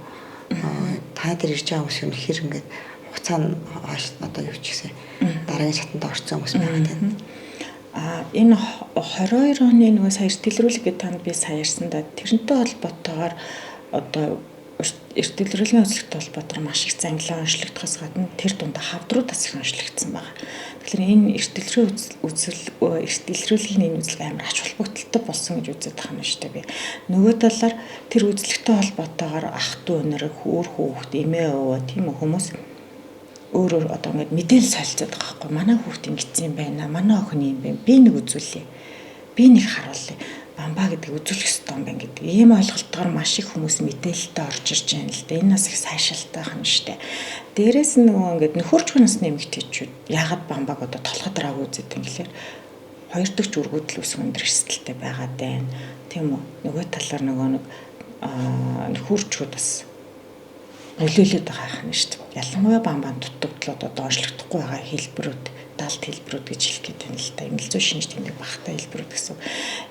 Та дээр ирж байгаа хүмүүс ер нь хэр ингээд хугацаа нь одоо юу ч гэсэн дараагийн шатанд орсон хүмүүс байгаа тань. А энэ 22 оны нөгөө сая эрт илрүүлэг гэдэг танд би сая ярьсан да. Тэрнтэй холбоотойгоор одоо эрт илрүүлгийн үзлэгтэй холбоотойгоор маш их зангилаа онцлогдохоос гадна тэр дундаа хавдрууд бас их онцлогдсон байна. Тэгэхээр энэ эрт үзэл эрт илрүүлгийн энэ үзлэг амар ач холбогдолтой болсон гэж үзээд байгаа юм шүү дээ би. Нөгөө талаар тэр үзлэгтэй холбоотойгоор ах トゥ нар, өөр хүүхэд, эмээ өвөө тийм үү хүмүүс өөрөөр одоо ингээд мэдээлэл солилцоод байгаа байхгүй. Манай хүүхэд ингэсэн юм байна. Манай охин юм байна. Би нэг үзүүлье. Би нэг харуулъя. Бамбаа гэдэг үзүүлэх ёстой юм байна гэдэг. Ийм ойлголтоор маш их хүмүүс мэдээлэлтэй орж ирж байна л да. Энэ бас их сайшаалтай байна шүү дээ. Дээрээс нь нөгөө ингээд нөхөрч насны эмэгтэйчүүд яагаад бамбааг одоо толгой драаг үзээд юм гэхээр хоёр дахь үргүүдэл үүсэх өндөр эрсдэлтэй байгаад байна. Тийм үү? Нөгөө талаар нөгөө нэг нөхөрчүүд бас нөлөөлөд байгаа юм шүү дээ. Ялангуяа бамбаан дутагдлууд одоо онцлогдохгүй байгаа хэлбэрүүд, далд хэлбэрүүд гэж хэлэх гээд байна л да. Эмгэл зүй шинж тэмдэг багтай хэлбэрүүд гэсэн.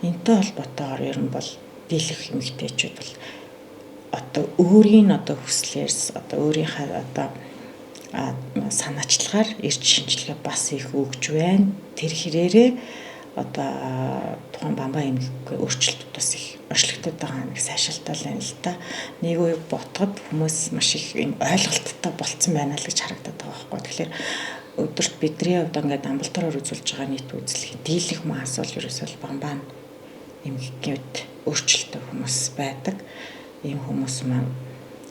Энтэй холбоотойгоор ер нь бол дийлэх эмэгтэйчүүд бол одоо өөрийн одоо хүслээрс одоо өөрийнхөө одоо санаачлагаар эрч шинжилгээ бас их өгж байна. Тэр хэрээрээ одоо тухайн бамбаа эмгэг өөрчлөлтүүд бас их онцлогдоод байгаа нэг сайшаалтай л байна л да. Нэг үе ботход хүмүүс маш их юм ойлголттой болцсон байна л гэж харагдаад байгаа байхгүй. Тэгэхээр өдөрт бидний хувьд ингээд амбулаториор үзүүлж байгаа нийт үзлэгийн дийлэх масс бол ерөөсөө бамбаа эмгэгүүд өөрчлөлттэй хүмүүс байдаг. Ийм хүмүүс маань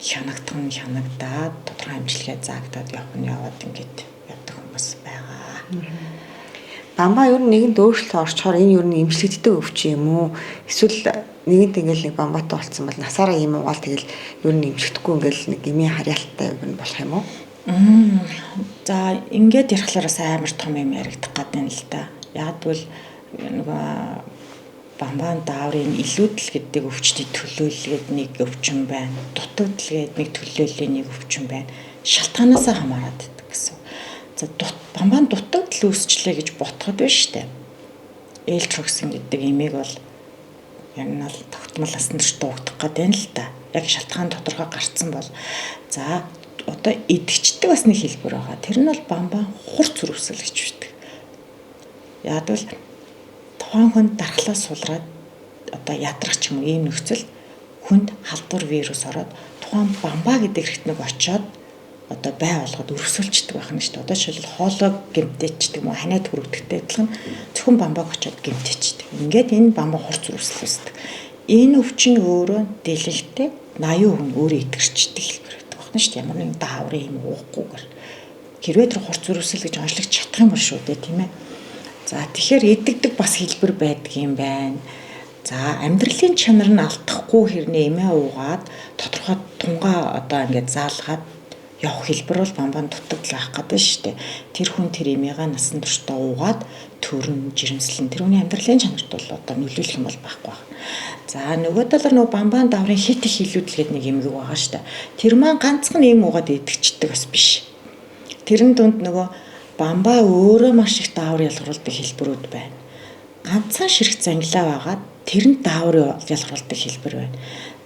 хянагдах нь хянагдаад тодорхой амжилтгаа заагдаад явах нь яваад ингээд явдаг хүмүүс байгаа. Бамбаа ер нь нэгэнд өөрчлөлт орчхоор энэ ер нь эмчлэгддэг өвчин юм уу? Эсвэл нэгэнд ингээл нэг бамбаатай болцсон бол насаараа юм уугаал тэгэл ер нь эмчлэгдэхгүй ингээл нэг эмийн харьяалтай юм болох юм уу? За, ингээд ярихлаар бас амар том юм яригдах гээд байна л да. Яг тэгвэл нөгөө бамбаан дааврын илүүдэл гэдэг өвчтөй төлөөллгээд нэг өвчин байна. Дутагдал гэдэг нэг төлөөллийн нэг өвчин байна. Шалтгаанаас хамаарат байдаг гэсэн. За, бамбаан дутагдал үүсчлээ гэж ботход байна штэ. Элтроксин гэдэг эмийг бол яг нь л тогтмол асан турш дуугдах гээд байна л да. Яг шалтгаан тодорхой гарцсан бол за одоо идэвчдэг бас нэг хэлбэр байгаа. Тэр нь бол бамбаан хурц зүрхсэл гэж байдаг. Яг бол Тухайн хүнд дархлаа сулраад одоо ядрах ч юм уу ийм нөхцөл хүнд халдвар вирус ороод тухайн бамбаа гэдэг эрхтнийг очиод одоо бай болгоод өргөсөлчдөг байх нь шүү дээ. Одоо жишээлбэл хоолой гэмтээчдэг юм уу, ханиад хүрэгдэхтэй адилхан зөвхөн бамбааг очиод гэмтээчдэг. Ингээд энэ бамбаа хурц үүсэл үүсдэг. Энэ өвчин өөрөө дэлэгтэй 80% нь өөрөө итгэрчдэг хэлбэр байдаг байна шүү дээ. Ямар нэгэн дааврын юм уухгүйгээр. Хэрвээ тэр хурц үүсэл гэж онцлогч чадах юм бол шүү дээ, тийм ээ. За тэгэхээр идэгдэг бас хэлбэр байдаг юм байна. За амьдралын чанар нь алдахгүй хэрнээ эмээ уугаад тодорхой тунгаа одоо ингээд заалгаад явах хэлбэр бол бамбан дутагдал байх гэдэг шүү дээ. Тэр хүн тэр эмээгаа насан туршдаа уугаад төрн жирэмслэн тэр хүний амьдралын чанарт бол одоо нөлөөлөх юм бол байхгүй байна. За нөгөө талаар нөгөө бамбан даврын хит их хилүүдэл гэдэг нэг эмгэг байгаа шүү дээ. Тэр маань ганцхан эм уугаад идэгчдэг бас биш. Тэрэн дунд нөгөө бамбаа өөрөө маш их даавар ялгаруулдаг хэлбэрүүд байна. Ганцхан ширх зангилаа байгаад тэр нь даавар ялгаруулдаг хэлбэр байна.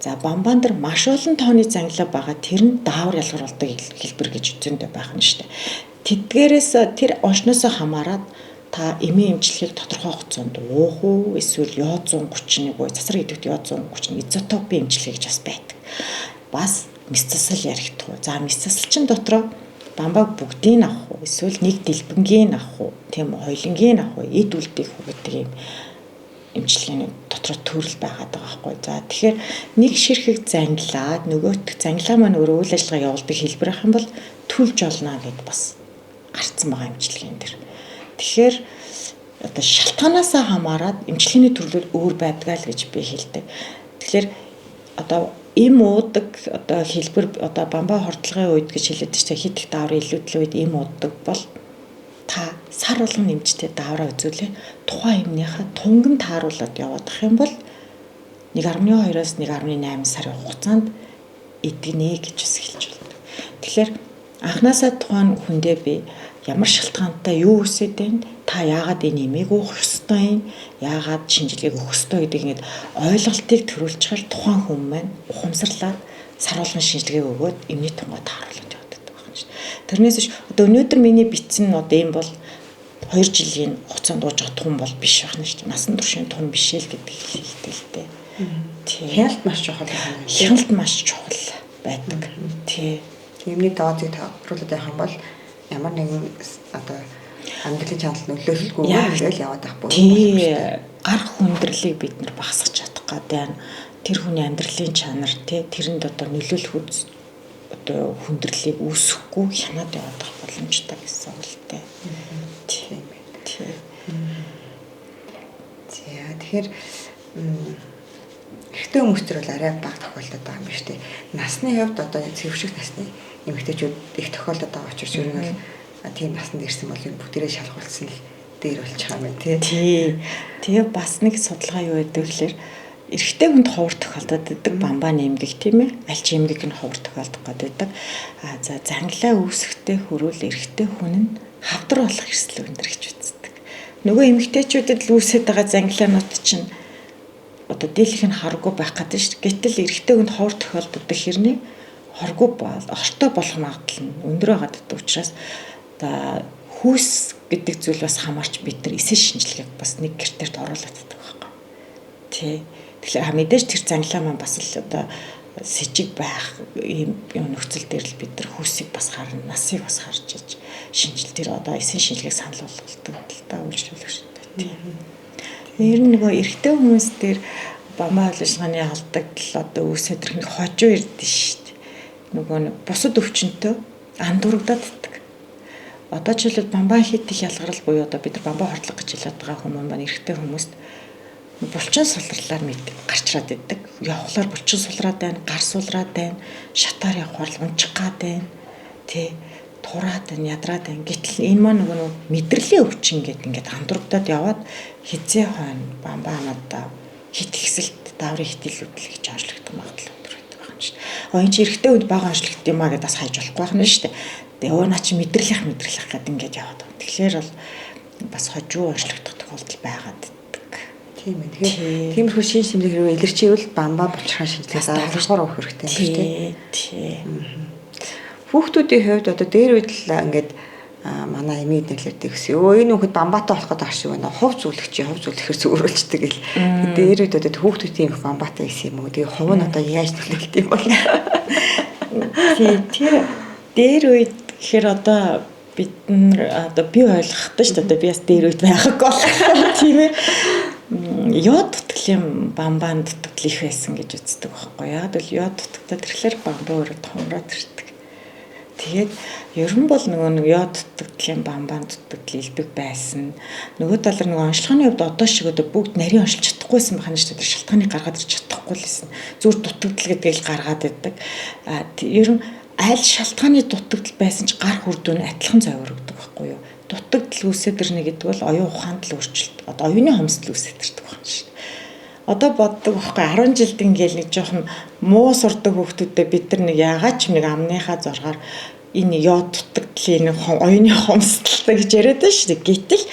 За бамбаан дээр маш олон тооны зангилаа байгаа, тэр нь даавар ялгаруулдаг хэлбэр гэж зөндөө байх нь шүү дээ. Тэдгээрээс тэр онцноосоо хамаарат та эмийн эмчилгээг тодорхой хугацаанд уух уу эсвэл йод 131 буюу цацраг идэвхт йод 131 изотопын эмчилгээ гэж бас байдаг. Бас мэс засал яригдах уу. За мэс засал чин дотроо бамбааг бүгдийг авах уу эсвэл нэг дэлбэнгийн авах уу, тийм үү, хоёулангийн авах уу, эд үлдээх үү гэдэг юм эмчилгээний дотроо төрөл байгаад байгаа байхгүй. За тэгэхээр нэг ширхэг зангилаад нөгөөх зангилаа маань өөрөө үйл ажиллагаа явуулдаг хэлбэр ах юм бол төлж олно гэд бас гарцсан байгаа эмчилгээнд дэр. Тэгэхээр одоо шалтганаасаа хамаарат эмчилгээний төрлүүд өөр байдгаа л гэж би хэлдэг. Тэгэхээр одоо эм уудаг одоо хэлбэр одоо бамбаа хордлогын үед гэж хэлээд чинь хит их дааврын илүүдлийн үед эм уудаг бол та сар болгон нэмжтэй даавраа үзүүлээ. Тухайн эмнийхээ тунган тааруулаад яваадах юм бол 1.2-оос 1.8 сарын хугацаанд эдгэнэ гэж бас хэлж байна. Тэгэхээр анханасаа тухайн хүндээ би ямар шалтгаантай юу үсэд байна? Та яагаад энэ эмийг уух ёстой юм? Яагаад шинжилгээг өгөх ёстой гэдэг ингээд ойлголтыг төрүүлчихээр тухайн хүн маань ухамсарлаад сар болгон шинжилгээг өгөөд эмний тунгаа тааруулаад явдаг байна шүү дээ. Тэрнээс биш одоо өнөөдөр миний бичсэн нь одоо юм бол 2 жилийн хугацаанд ууж байгаа тун бол биш байна шүү дээ. Насан туршийн тун биш л гэдэг хэлдэг л дээ. Тий. Хяналт маш чухал байна. Хяналт маш чухал байдаг. Тий. Эмний дозыг тохируулаад байх юм бол ямар нэгэн одоо амьдралын чанарт нөлөөлөлгүй ингээл яваад байх бүх. Тий. Гар хүндрэлийг бид нар багасгах чадах гэдэг байна. Тэр хүний амьдралын чанар тий тэрэнд одоо нөлөөлөх одоо хүндрэлийг үүсэхгүй хянаад яваад байх боломжтой гэсэн үг л дээ. Тийм байна. Тий. За тэгэхээр эрэгтэй хүмүүс төр бол арай бага тохиолдод байгаа юм байна шүү дээ. Насны хувьд одоо цэвэрших насны эмэгтэйчүүд их тохиолдод байгаа учраас ер нь бол тийм насанд ирсэн бол юм бүгдээрээ шалгуулсан л дээр болчих юм байна тий. Тий. Тэгээ бас нэг судалгаа юу гэдэг вэхлээр эрэгтэй хүнд ховор тохиолдод байдаг бамбаа нэмгэх тийм ээ. Аль ч эмгэг нь ховор тохиолдох гэдэг. А за зангилаа үүсэхтэй хөрвөл эрэгтэй хүн нь хавдар болох эрсдэл өндөр гэж үздэг. Нөгөө эмэгтэйчүүдэд л үүсээд байгаа зангилаанууд чинь одоо дийлэх нь харгүй байх гэдэг шүү дээ. Гэтэл эрэгтэй хүнд ховор тохиолддог хэрнээ хоргүй бол ортой болох магадлал нь өндөр байгаа гэдэг учраас одоо хүүс гэдэг зүйл бас хамаарч бид нар эсэл шинжилгээг бас нэг критерид оруулаад байдаг байхгүй. Тий. Тэгэхээр мэдээж тэр зангилаа маань бас л одоо сэжиг байх ийм юм нөхцөл дээр л бид нар хүүсийг бас харна, насыг бас харж иж шинжил тэр одоо эсийн шинжилгээг санал болгодог л да үйлчлүүлэгчтэй. Тийм. Ер нь нөгөө эрэгтэй хүмүүс дээр бамбаа үйл ажиллагааны алдагдал одоо үүсээд ирэх нэг хожуу ирдэ шүү дээ. Нөгөө нэг бусад өвчнөтөө андуурагдаад иддэг. Одоо жишээлбэл бамбаа хит их ялгарл буюу одоо бид нар бамбаа хордлого гэж хэлээд байгаа хүмүүс маань эрэгтэй хүмүүст булчин сулралаар мэд гарчраад идэг. Явхлаар булчин сулраад байна, гар сулраад байна, шатаар явхаар л унчих гад байна. Тэ тураад байна, ядраад байна. Гэтэл энэ маань нөгөө нэг мэдрэлийн өвчин гэдэг ингээд андуурагдаад яваад хизээ хойно бамбаануудаа хит ихсэлт дааврын хит илүүдэл гэж онцлогдох магадлал өндөр байдаг байна шүү дээ. Оо энэ чи эрэгтэй хүнд бага онцлогдсон юм а гэдээ бас хайж болохгүй байна шүү дээ. Тэгээ өө наа чи мэдрэлэх гэдэг ингээд яваад байна. Тэгэхээр бол бас хожуу онцлогдох тохиолдол байгаад. Тийм ээ. Тэгэхээр тиймэрхүү шин шимлэг хэрвээ илэрчээвэл бамбаа булчирхаан шинжилгээ давхар өгөх хэрэгтэй юм байна шүү дээ. Тий. Хүүхдүүдийн хувьд одоо дээр үед л ингээд манай эми эднэлэрдэг гэсэн. Өө энэ хүүхэд бамбаатай болох гэдэг шиг байна. Хов зүлэх чи хов зүлэхэр зүгөрөлчдөг гэл. Дээр үед одоо хүүхдүүд ийм их бамбаатай байсан юм уу? Тэгээ хов нь одоо яаж нөлөөлт юм бол? Тий, тэр дээр үед гэхээр одоо бид нар одоо би ойлгохтой шүү дээ. Одоо би бас дээр үед байгаагүй болохоор тийм ээ. Йод дутагдлын бамбаан дутагдал их байсан гэж үздэг байхгүй юу? Яг л йод дутагдаад ирэхлээр бамбаа өөрөө томроод ирдэг. Тэгээд ер нь бол нөгөө нэг йод дутагдлын бамбаан дутагдал элбэг байсан. Нөгөө талаар нөгөө онцлогооны хувьд одоо шиг одоо бүгд нарийн онцлж чадахгүйсэн байна шүү дээ. Тэр шалтгааныг гаргаад ирч чадахгүй л байсан. Зүгээр дутагдал гэдгийг л гаргаад байдаг. А ер нь аль шалтгааны дутагдал байсан ч гар хүрдүүн адилхан зовир өгдөг байхгүй юу? Дутагдал үүсээд ирнэ гэдэг бол оюун ухаанд л өөрчлөлт. Одоо оюуны хомсдол үүсээд ирдэг байна шүү дээ. Одоо боддог байхгүй 10 жилд ингээл нэг жоохон муу сурдаг хүүхдүүдэд бид нар нэг яагаад ч нэг амныхаа зоргаар энэ йод дутагдлын нэг оюуны хомсдолтой гэж яриад байна шүү дээ. Гэтэл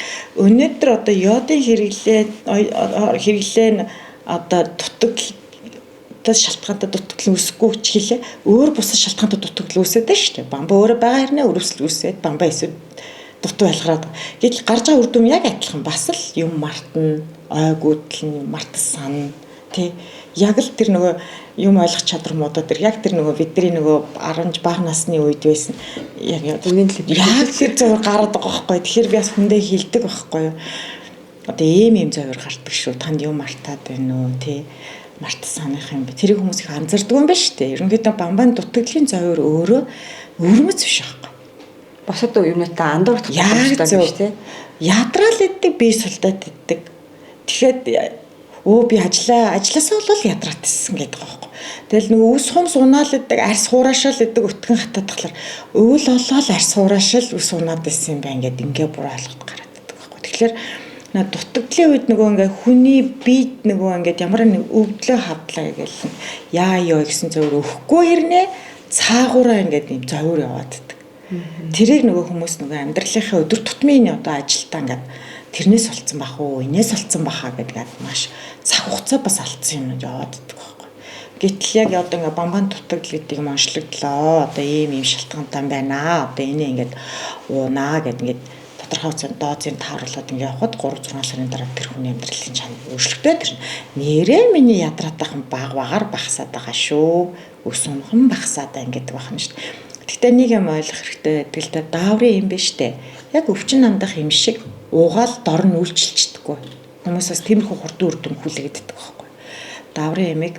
өнөөдөр одоо йодын хэрэглээ нь одоо дутагдал шалтгаантай дутагдал үүсэхгүй ч хэлээ. Өөр бусад шалтгаантай дутагдал үүсээд байна шүү дээ. Бамбаа өөрөө байгаа хэрнээ өрөвсөл үүсээд бамбаа эсвэл дутуу ялгараад. Гэтэл гарч байгаа үр дүн яг адилхан бас л юм мартна, ойгүйдэл нь мартас санана тий. Яг л тэр нөгөө юм ойлгох чадвар муудаад тэр яг тэр нөгөө бидний нөгөө 10 бага насны үед байсан яг яг тэр зовор гараад байгаа байхгүй. Тэгэхээр би бас хүндээ хилдэг байхгүй юу. Одоо ийм ийм зовор гардаг шүү. Танд юм мартаад байна уу тий. Мартас санах юм бэ. Тэрийг хүмүүс их анзаардаг юм байна шүү дээ. Ерөнхийдөө бамбаан дутагдлын зовор өөрөө өвөрмөц биш байхгүй. Босод юмнуудаа андуурах боломжтой биш тий. Ядраал иддэг, бие сулдаад иддэг. Тэгэхэд би ажилласаа бол ядраат исэн гэдэг байгаа байхгүй. Тэгэл нөгөө үс хумс унаал идэг, арьс хураашаал идэг өтгөн хатаадахлаар өвөл олоол арьс хураашаал үс унаад исэн юм байна гэд ингээ буруу ойлголт гараад идэг байхгүй. Тэгэхээр дутагдлын үед нөгөө ингээ хүний биед нөгөө ингээд ямар нэг өвдлөө хавдлаа гэл яа ёо гэсэн зөвөр өгөхгүй хэрнээ цаагаараа ингээд юм зовир яваад идэг. Тэрийг нөгөө хүмүүс нөгөө амьдралынхаа өдөр тутмын одоо ажилдаа ингээд тэрнээс олцсон бах уу, энээс олцсон баха гэдгээд маш цаг хугацаа бас алдсан юмнууд яваад идэг байхгүй. Гэтэл яг одоо ингээ бамбан дутагдал гэдэг юм онцлогдлоо. Одоо ийм ийм шалтгаантай байна. Одоо энийг ингээд уунаа гэд ингээд тодорхой хугацаанд дозын тааруулаад ингээ явхад 3 6 сарын дараа тэр хүний амьдралын чанар өөрчлөгдөд тэр нэрээ миний ядраатайхан баг багаар багасаад байгаа шүү. Өс унхан багасаад байна гэдэг байна шүү дээ. Гэхдээ нэг юм ойлгох хэрэгтэй байдаг л да. Дааврын юм биш үү? Яг өвчин намдах юм шиг уугаал дор нь үйлчилчихдэггүй. Хүмүүс бас тиймэрхүү хурдан үр дүн хүлээгээд байдаг байхгүй. Дааврын ямиг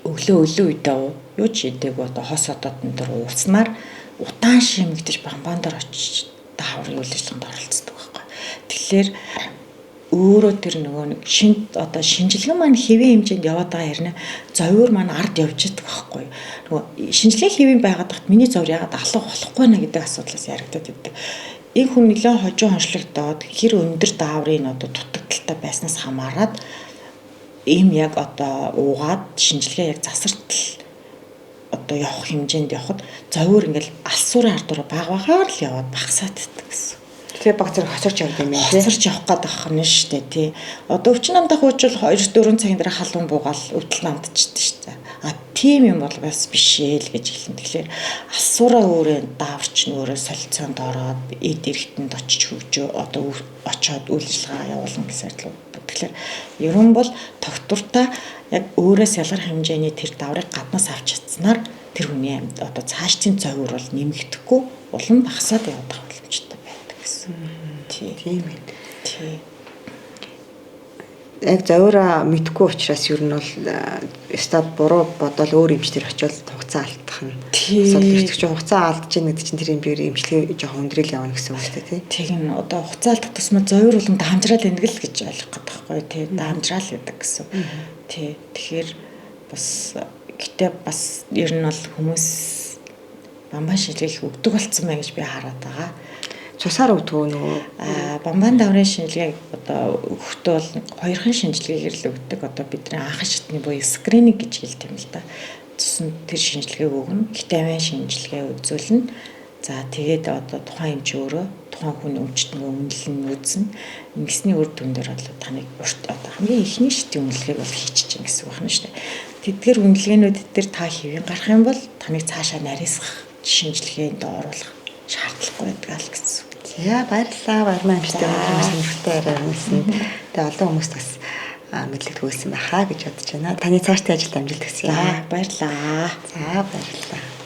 өглөө өлөө үедээ уу юу ч идээгүй одоо хос одоодон дээр ууснаар удаан шимэгдэж бамбаан дээр очиж дааврын үйл ажиллагаанд оролцдог байхгүй. Тэгэхээр өөрөө тэр нөгөө нэг шин одоо шинжилгээ маань хэвийн хэмжээнд яваад байгаа хэрнээ зовиур маань ард явж идэх байхгүй. Нөгөө шинжилгээ хэвийн байгаад тахт миний зовир яагаад алга болохгүй нэ гэдэг асуудлаас яригдаад байдаг. Энэ хүн нэлээд хожуу хоншлогдоод хэр өндөр дааврын одоо дутагдaltaй байснаас хамаарат ийм яг одоо уугаад шинжилгээ яг засартал одоо явах хэмжээнд явхад зовиур ингээл алсуурын ардуура баг багаар л яваад багасаад иддэг гэсэн. Тэгэхээр баг зэрэг хоцорч явд юм тий. Хоцорч явах гээд байх нь шүү дээ тий. Одоо өвчин намдах уучвал 2-4 цагийн дараа халуун буугаал өвдөл намдчихдаг шүү дээ. А тийм юм бол бас биш ээ л гэж хэлнэ. Тэгэхээр алсуураа өөрөө дааварч нь өөрөө солилцоонд ороод эд эргэтэнд очиж хөгжөө одоо очоод үйл ажиллагаа явуулна гэсэн бодлоо. Тэгэхээр ерөн бол тогтвортой яг өөрөөс ялгарх хэмжээний тэр даврыг гаднаас авч чадсанаар тэр хүний амьд одоо цаашдын зовир бол нэмэгдэхгүй улам багасаад явах боломжтой байдаг гэсэн. Тийм ээ. Тий. Яг зовироо мэдгүй учраас ер нь бол өстой буруу бодоол өөр эмчтэр очиод хугацаа алдах нь. Асуудал ирдэг чинь хугацаа алдаж гин гэдэг чинь тэр юм биер эмчилгээ жоохон өндрөл явна гэсэн үг шүү дээ тий. Тийм одоо хугацаа алдах тусмаа зовир улам даамжраал байдаг л гэж ойлгох гээд байхгүй тий. Даамжраал байдаг гэсэн. Тий. Тэгэхээр бас гэтээ бас ер нь бол хүмүүс бамбаа шинжилгээ өгдөг болцсон байна гэж би хараад байгаа. Цусаар өгдөг нөгөө бамбаан даврын шинжилгээг одоо өгөхдөө бол хоёрхан шинжилгээгээр л өгдөг. Одоо бидний анхан шатны буюу скрининг гэж хэлдэг юм л да. Цусан тэр шинжилгээг өгнө. Хитамин шинжилгээ үзүүлнэ. За тэгээд одоо тухайн эмч өөрөө тухайн хүн өвчтөнгөө үнэлэн үзнэ. Ингэсний үр дүн дээр бол таныг урт одоо хамгийн эхний шатны үнэлгээг бол хийчих чинь гэсэн үг байна шүү дээ. Тэдгээр үнэлгээнүүд дээр та хэвийн гарах юм бол таныг цаашаа нарийсгах шинжилгээнд оруулах шаардлагагүй байдаг л гэсэн. За, баярлалаа. Баярмаа амжилттай өнөөдөр сонирхолтой яриа өрнөсөн. Тэгээ олон хүмүүст бас мэдлэг түгээсэн байхаа гэж бодож байна. Таны цаашдын ажилд амжилт хүсье. За, баярлалаа. За, баярлалаа.